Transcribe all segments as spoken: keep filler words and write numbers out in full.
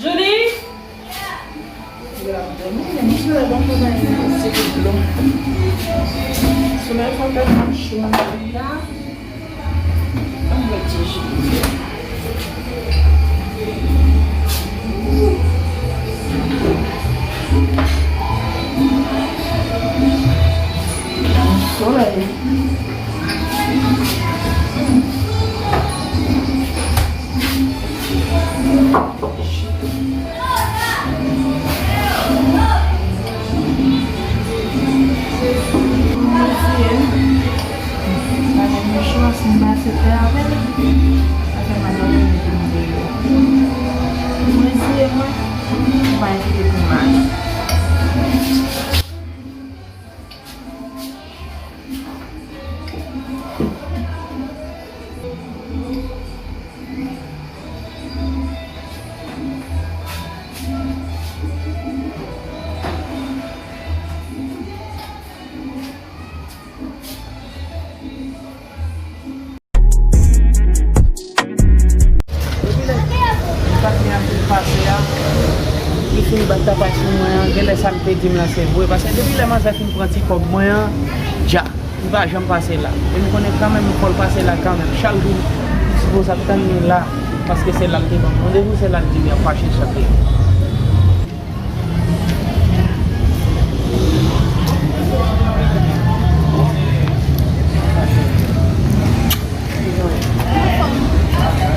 Julie! Li ap dòmi, men nou sou la bank pou bay li yon ti kout dlo. Solèy fè tèlman cho nan peyi a. Ann wè ti Julie. Solèy. Mwen siye m. Pa gen yon chwa, si m pase tè avè l, sa fè m al dòmi pou m deyò. Mwen siye mwen, m pa enkyete pou m ale. Depi lè patnè a fin pase a, li fin bat tapak sou mwen an, genlè sa l te di m lan se vre. Paske depi lè manzè fin pran ti kòb mwen an, dja, li pa janm pase la. E m konnen kanmenm fò l pase la kanmenm. Chak jou, m sipoze ap tann li la, paske se la l te ban m randevou, se la l di m y ap fache chante.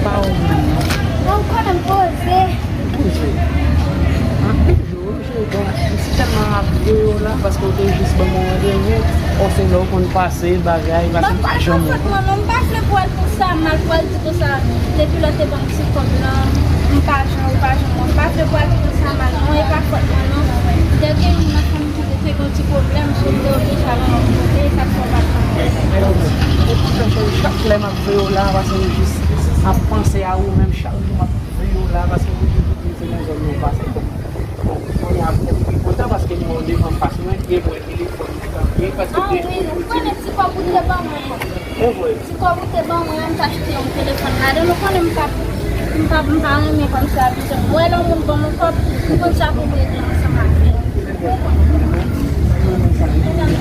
Pa ou menm non. Mwen konnen m poze. Poze. Anpil jou, wi, cheri, bon, m si tèlman ap voye w la, paske w te jis ban mwen randevou, ou se lè w konn pase bagay, paske m pa janm wè w. Mwen pa fè fòt mwen non, m pa vle pou w al konsa mal, pou w al di konsa, depi lè w te ban m ti kòb lan, m pa jan, ou pa jan mwen, m pa vle pou w al di konsa mal non, e pa fòt mwen non. Dènye moun nan fanmi ki te gen yon ti pwoblèm, sou te oblije al yon lòt kote, sa k fè w pa t ka. E poutan, cheri, chak lè m ap voye w la, paske m jis ap panse a ou menm, chak jou m ap voye w la, paske ou toujou di m se nan zòn nan w pase. Bon, kounye a m pi kontan paske m wè w devan fas mwen, e m wè telefòn mwen kanpe, paske... Ah wi, ou konnen ti kòb ou te ban mwen an. E vre. Ti kòb ou te ban mwen an, m t achte yon telefòn ladan l, ou konnen m p ap, m p ap, m pa renmen kòmsi abitye. M wè lè yon moun ban m yon kòb, m konn sa pou m regle ansanm avè l. Mwen menm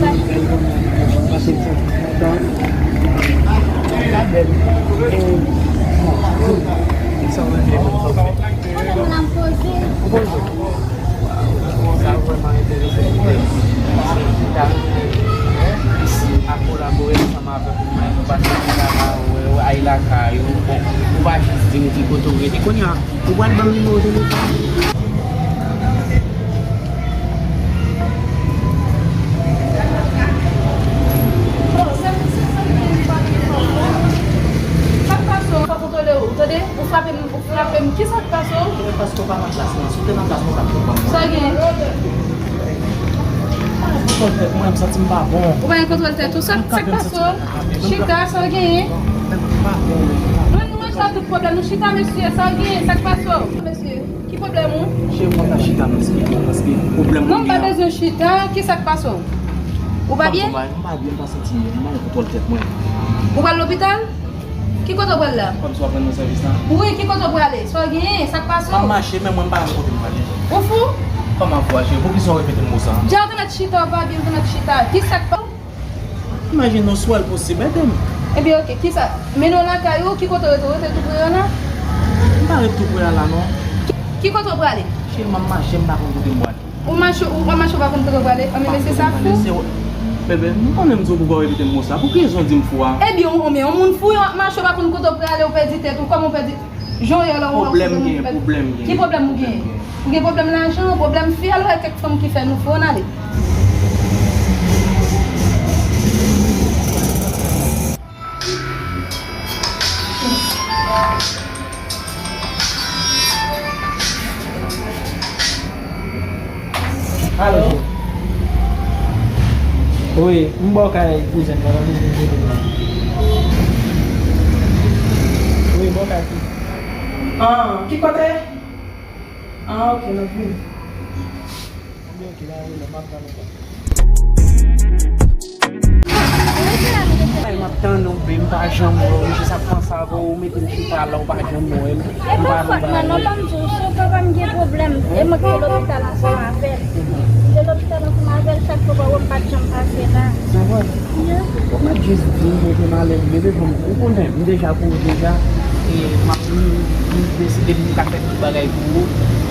la m poze. Sa vrèman enterese m. Paske m ta renmen isi a kolabore ansanm avèk ou menm, paske m ta ka wè w, al lakay ou, bon, ou pa jis di m ki kote w rete. Kounye a, ou pral ban m nimewo telefòn ou? Sa k pase w? Fò kontwole w, tande? Ou frape m, ou frape m. Kisa k pase w? Paske w pa nan plas mwen. Si w te nan plas mwen, w t ap konprann mwen. Sa w gen? Mwen kontwòl tèt mwen, m santi m pa bon. Ou pa gen kontwòl tèt ou? Sa, sa k pase w? Chita, sa w genyen? Nou, nou rezoud tout pwoblèm nou. Chita, mesye, sa w genyen? Sa k pase w? Mesye, ki pwoblèm ou? Cheri, mwen ka chita, mesye, paske pwoblèm mwen gen an. Non, m pa bezwen chita. Kisa k pase w? Ou pa byen? M pa byen, m pa santi m byen, m pa gen kontwòl tèt mwen. Ou pral lopital? Ki kote w pral la? Kòmsi w ap rann mwen sèvis la? Wi, ki kote w prale? Sa w genyen? Sa k pase w? M ap mache, men mwen m pa konn kote m prale. Ou fou? Kòman fou a, cheri? Poukisa w repete m mo sa? Dja w te mèt chita, w pa byen, w te mèt chita. Kisa k pa... Imajine w, si w wè l posib, ede m. Ebyen, oke, kisa? Mennen w lakay ou, ki kote w rete? W rete tou pre a la? M pa ret tou pre a la, non. Ki, ki kote w prale? Cheri, m ap mache, m pa konn kote m prale. Ou mache, ou pa mache, ou pa konn kote w prale. Anben, mesye sa fou. Bebe, m konnen m di w pou w pa repete m mo sa. Pou ki rezon w di m fou a? Ebyen, ou, men yon moun fou, w ap mache, w pa konn kote w prale, ou pèdi tèt ou. Kòman w pèdi? Jan w ye la, ou wè w fou, pwoblèm gen, pwoblèm gen. Ki pwoblèm ou gen? Ou gen pwoblèm lajan, pwoblèm fi, alò e kèk fanm ki fè nou fou, ann ale. Alo. Wi, m bò kay kouzen m nan, nan kouzen kote m nan. Wi, bò kay kouzen. Ah, ki kote? Ah, ok, m ap vini. Ebyen, ok, pa gen pwoblèm, m ap tann ou. Ay, m ap tann ou, babe, m pa janm wè w, m jis ap panse avè w, ou mete m chita la, ou pa janm wè m, m pa janm wè w. E pa fòt mwen non, ban m di w, se papa m gen pwoblèm, e mwen ki te lopital ansanm avè l. M te lopital ansanm avè l, chak fwa w pa wè m, m pa t janm pase la. Se vre? Ou pa t jis di m mwen te malad, bebe, bon, ou konnen, m deja kouri deja, e m ap, m, m deside pou m ka fè tout bagay pou ou,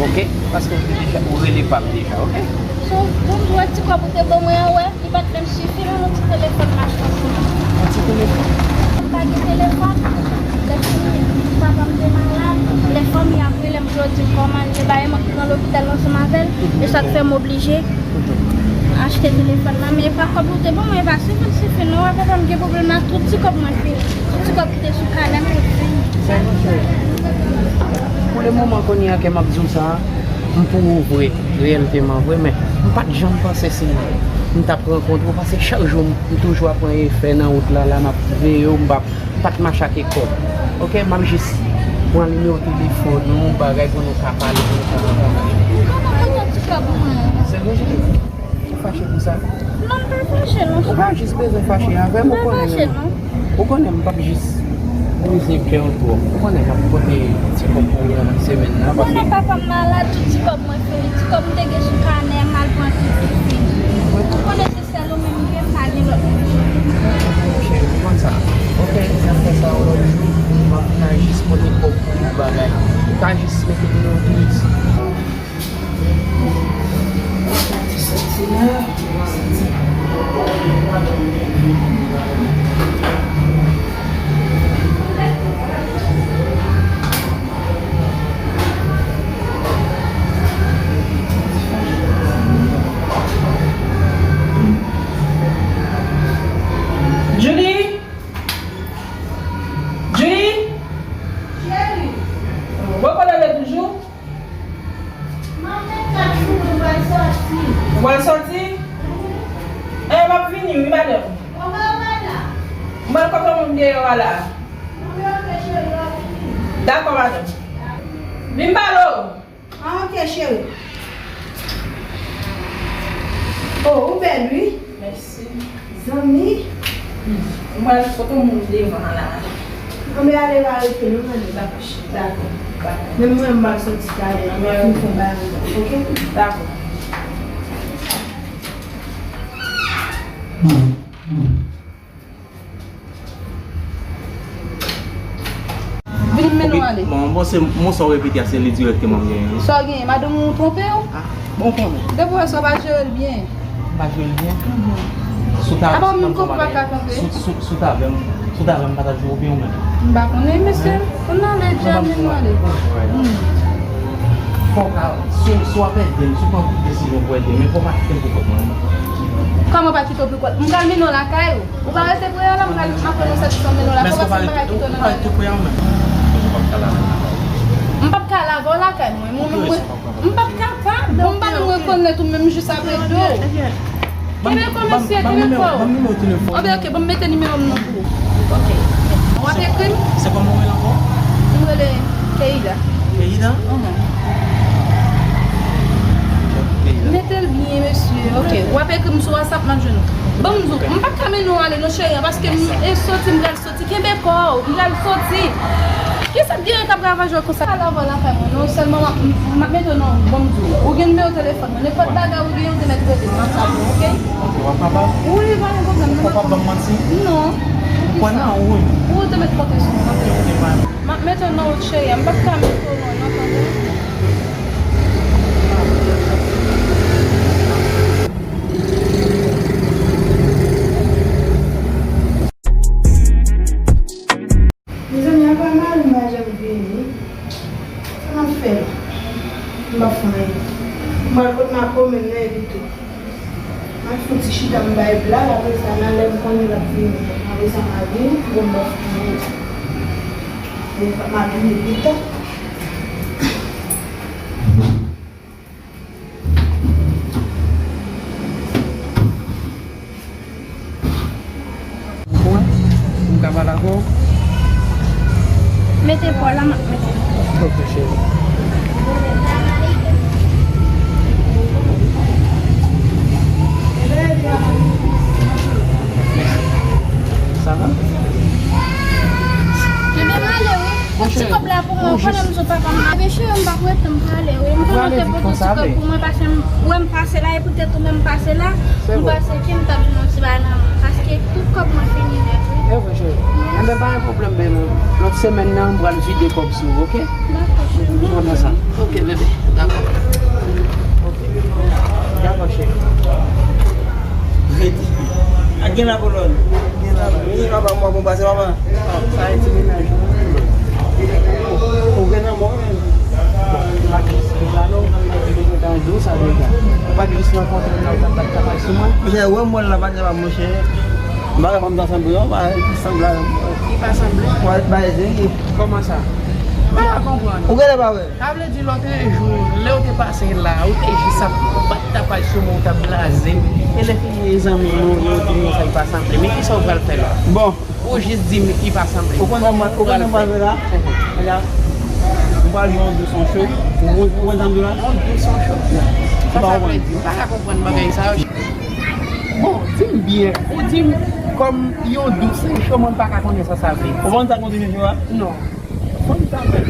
ok? Paske ou te deja, ou rele pa m deja, ok? So, bon, m wè ti kòb ou te ban mwen an, wè, li pa t menm sifi, non, yon ti telefòn machin. Yon ti telefòn? M pa gen telefòn. Lè fini, papa m te malad. Lè fanmi ap rele m, yo di m kòman l ye, ba e mwen ki nan lopital ansanm avè l. E sa k fè m oblije achte telefòn nan, men e pa kòb ou te ban mwen, e pa sifi l sifi non, wè papa m gen pwoblèm la, tout ti kòb mwen fini, tout ti kòb ki te sou kanè m tout fini. Pou le moman kounye a ke m ap di w sa, m pou ou vre, reyèlteman vre, men m pa t janm panse si m t ap rankontre w, paske chak jou m toujou ap pran efè nan wout la, la m ap veye w, m p ap M pa t mache ak kòb. Ok, m ap jis pran nimewo telefòn ou, bagay pou nou ka pale, pou nou ka pale. Kòman pou yon ti kòb mwen? Se vre, cheri? Ou fache pou sa? Non, m pa fache, non. Ou pa jis bezwen fache avè m, ou konnen. M pa fache, non. Ou konnen m p ap jis brize kè w twòp. Ou konnen m ap pote ti kòb pou ou nan semèn nan, paske. Konnen papa m malad, tout ti kòb mwen fini. Ti kòb m te gen sou kanè, m al pran tout li fini. Ou konnen se Sèl ou menm m gen, m pa gen lòt moun. Cheri, ou konn sa. Ok, n ap fè sa yon lòt jou. M ap vin a jis pote kòb pou ou bagay. Ou ka jis mete nimewo tou isi. Ti santi la. Julie? Julie? Cheri. Ou bò kote w ye toujou? Mwen fè kat jou mwen pral sòti. Ou pral sòti? Mhm. Eh, m ap vini, wi, madanm. Mwen pral la. Mwen kote moun deyò a la. Ok, cheri, m ap vini. Dakò, madanm. Vin pale w. Ah, ok, cheri. Oh, ou bèl, wi. Mèsi. Zanmi. Ou pral foto moun devan la. Anben ale la rete non, ale. Dakò, cheri. Dakò. Dakò. Men mwen, m pral sòti talè, mwen fin fè bagay mwen, ok? Dakò. Vin m mennen w ale. Bon, bon, se mo sa w repete a, se li dirèkteman m genyen wi. Sa w genyen? Madanm ou twonpe w? Ah, bon, konnen. Depi w wè sa w pa jere l byen. M pa jere l byen? Mhm. Apa w menm konpè w pa ka konpè? Si w t avè m, si w t avè m, m pa t ap jere w byen ou menm? M pa konnen, mesye. Ann ale, Djani, nou ale. Hmm. Fò w ka, si w, si w ap ede m, si w pran desizyon pou ede m, men fò w pa kite m pou kont mwen. Kòman pa kite w pou kont? M pral mennen w lakay ou. Ou pa rete priyè la, m pral, m ap fè nou sèt san mil dola. Kòman si m pa ka kite w nan kay ou? Ou pa rete priyè menm. Mwen, m p ap ka lave nan kay ou. M p ap ka lave w lakay mwen. Mwen, mwen, mwen, m p ap kapab. Bon, m pa menm rekonèt ou menm jis apre do. Kenbe kò mesye, kenbe kò. Ban m nimewo telefòn. Anben, ok, ban m mete nimewo m nan pou ou. Ok. W ap ekri m? Se kòman w rele ankò? M rele Keila. Keila? Mhm. Mete l byen, mesye. Ok. W ap ekri m sou WhatsApp, m ap jwenn ou. Ban m di w, m p ap ka mennen w ale non, cheri, paske m e soti, m pral soti. Kenbe kò w, m pral soti. Kisa k genyen k ap ravaje w konsa? Pa lave w lakay mwen non, sèlman m ap, m ap mete w nan, ban m di w. Ou gen nimewo telefòn mwen, nenpòt bagay ou genyen, ou te mèt rele m, m ap rele w, ok? Ok, w ap kapab? Wi, pa gen pwoblèm, non. Ou p ap ban m manti? Non. Ou kwè nan ou wi? Ou te mèt konte sou mwen, ok? Ok, ok, bye. M ap mete w nan wout, cheri, m p ap ka mete w lwen non, tande? Chita m bay blag, apre sa, nan lè m konnen l ap vini. Apre sa, m a vini, bon, m ap vini. Bon, m a vini pita. Mwen, m ka pale avè w? Mete pa w la, m ap mete. Ok, cheri. Sa va? Ebyen, m ale, wi. Ti kòb la pou mwen, pandan m sou papa m. Ebyen, cheri, m pa prete, m prale, wi. M konnen w te pote ti kòb pou mwen, paske m wè m pase la, e poutèt ou menm pase la, m panse ke m t ap jwenn yon ti bagay nan men w, paske tout kòb mwen fini nèt, wi. E vre, cheri. Enben, pa gen pwoblèm, bebe. Lòt semèn nan, m pral vide kòb sou ou, ok? Dakò, cheri. M kontan sa. Ok, bebe. Dakò. Ok. Dakò, cheri. Rete. Ak gen la kolòn. Gen la. Wi, papa, mwen bon pase, papa. Sa e ti mennaj ou. Ou gen nan mwen menm. Bon, m pa t jis la non, m pa t jis la non, sa deja. Ou pa t jis rankontre m la, ou t ap bat tapaj sou mwen. Monchè, wè m wè l la, pa t kapab, monchè. M pa wè fanm sa sanble non, pa sanble. Li pa sanble? Wè, bay zen li. Kòman sa? M pa ka konprann. Ou genlè pa wè? Sa vle di lòtrejou, lè w te pase la, ou te jis ap bat tapaj sou mwen, ou t ap blaze m. E lè fini e zanmi nou, yo di nou sa ki pa sanble. Men kisa w pral fè la? Bon. Ou jis di m li pa sanble. Ou konnen mwen, ou konnen mwen la? Ehe. Regarde. M pral jwe yon dous on cho. Ou, ou konprann sa m di w la? Yon dous on cho. Sa sa vle di? M pa ka konprann bagay sa yo. Bon, di m byen. Ou di m kòm yon dous on cho, mwen m pa ka konnen sa sa vle di. Ou konn sa k yon dous on cho a? Non. Fanm sa menm.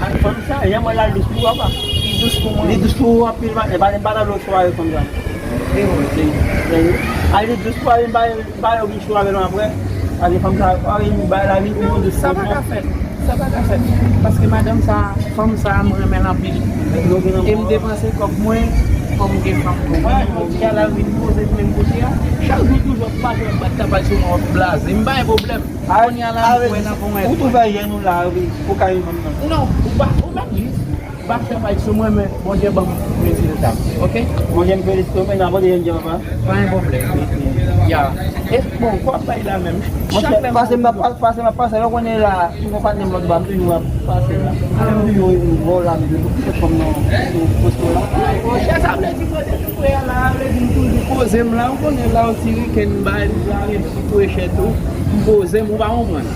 Ak fanm sa, jan mwen la dous pou papa. Li dous pou mwen. Li dous pou ou anpil, pa, e pa, pa ta dlo cho avèk fanm sa. E wi, se, se, a li dous pou avè, pa, pa yo ki cho avè nou apre. Ak fanm sa, pa gen bay la, li pou dous. Sa pa ka fèt. Sa pa ka fèt. Paske madanm sa, fanm sa, mwen renmen l anpil. E m depanse kòb mwen, kòm gen fanm mwen. Jodi a la vin poze m menm kote a. Chak jou toujou ap pase, ap bat tapaj sou mwen, ap blaze. M pa gen pwoblèm. Kounye a la, m kwè nan pwomès. Ou tou fè jèn ou la, wi, pou ka yon fanm nan. Non, ou pa, ou pa jis. Bat travay sou mwen, men Bondye ban m rezilta, ok? Bondye m felisite w, men n a pote jèn jan, papa. Pa gen pwoblèm. Ya. E, bon, kwa bay la menm. Chak lè m pase, m ap pase, m ap pase, lè w konnen la, m gon patnè m lòt bò a, m toujou ap pase la. Mwen m toujou wè w la, m di, poukisa fanm nan sou poste la? Monchè, sa vle di kote Frè a la, vle di m toujou poze m la, ou konnen la, yon ti wikenn bay, m planifi kouche tou, m poze m, ou pa konprann.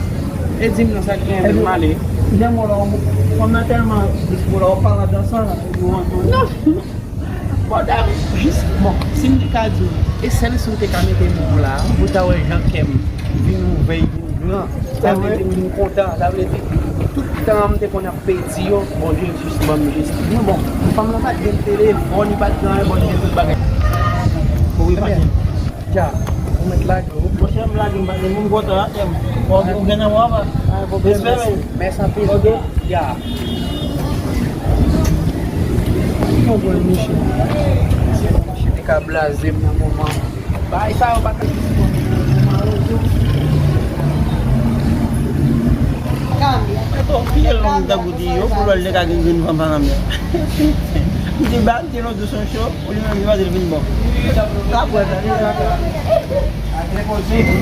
E di m non, sa k gen menm, m ale. Jan mwen la, fanm nan tèlman dous pou la, ou pale de sa, ou antre. Non. Pandan jis, bon, si m te ka di w, e sèl si w te ka mete mo la, ou ta wè jan kè m vin ouvè, vin gran. Sa vle di m vin kontan, sa vle di tout tan m te konn ap pèdi yo, Bondye jis ban m jis. Men bon, fanm lan pa t gen telefòn, li pa t gen anyen, Bondye gen tout bagay. Wi, pa gen. Dja, ou mèt lage w. Monchè, m lage, m pa gen moun kontan atè m. Ou gen nan mwa pa. Respè, men. Mèsi anpil. Ok. Dja. Ki konprann Michel? Michel te ka blaze m nan moman. Bagay sa yo pa ka. Eto, pye long tankou di yo, pou lòl li ka gen grenn fanm pa nan men. M di ba, m di non, dous on cho, pou li menm li pa di l vin bon. Sa pwè sa, li la ka. Di m non, cheri.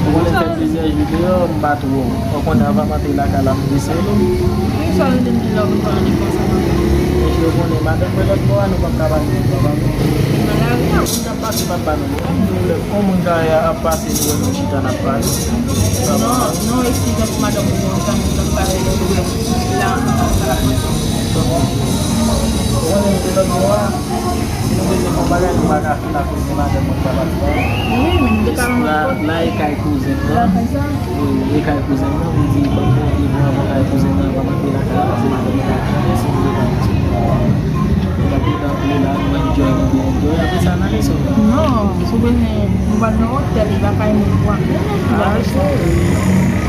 Ou konnen fè plizyè jou deyò, m pa two. Ou konnen anvan m antre lakay la, m vise nou. Kisa w vle di m di la, ou pa annik konsa, papa? Mesye, ou konnen madanm mwen lòt bò a, nou p ap ka pale, papa. Nan lari a, ou t ap pase, papa, nou. Yon moun ka ap pase, nou wè nou chita, n ap pale. Non, non, eskize m, madanm mwen, yon zanmi m t ap pale, nou wè la, sa l ap pase. Ou konnen nou te lòt bò a, si nou bezwen fè yon bagay, nou pa ka fè l akoz de madanm mwen ki pa pase. Wi, men nou te ka nan lòt kote. La, la e kay kouzen nan. Lakay sa? Wi, e kay kouzen nan, m di, ban m monte pou anvan kay kouzen nan, anvan m antre lakay la, paske madanm mwen pa konnen si m te ka monte. Nou t ap gentan antre la, nou enjoy, nou byen enjoy, apre sa, n ale sou. Non, si w bezwen, nou pral nan otèl, e pa kay moun pou ap mennen, nou pa bezwen.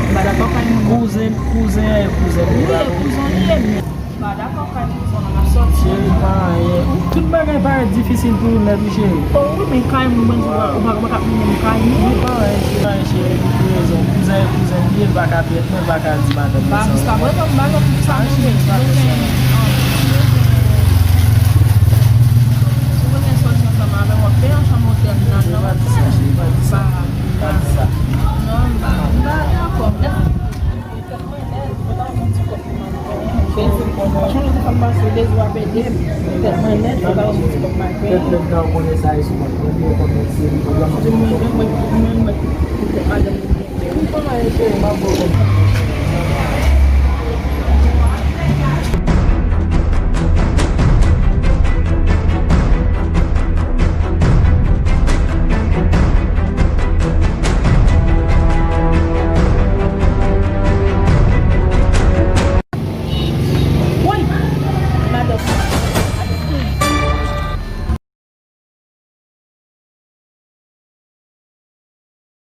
M pa dakò kay moun. Kouzen, kouzen an e kouzen. Wi, e kouzen li ye. Pa dakò, kay pou zòn nan ap sòti. Cheri, pa anyen. Tout bagay parèt difisil pou ou nèt, wi, cheri. O wi, men kay mwen, mwen, ou pa, ou pa ka mennen m kay mwen. Li pa anyen, cheri, pa anyen, cheri, pou rezon. Kouzen, kouzen li ye, li pa ka pèt mwen, li pa ka di madanm mwen sa. Ba, jiska prezan, m ba lòt pou sa, non, men si nou gen, si nou gen sòti ansanm avè m, w ap peye yon chanm otèl nan, nan otèl. Pa di sa, cheri, pa di sa. Pa di sa. Non, m ba, m ba dakò. Franchman, lòt fwa m pase, Dezi w ap ede m. Tèt mwen nèt, fò ta yon ti kòb m al peye. Tèt nèt la, ou konnen sa, e sou mwen. Mwen, mwen, mwen, mwen, mwen, mwen, mwen, mwen, mwen, mwen, mwen, mwen,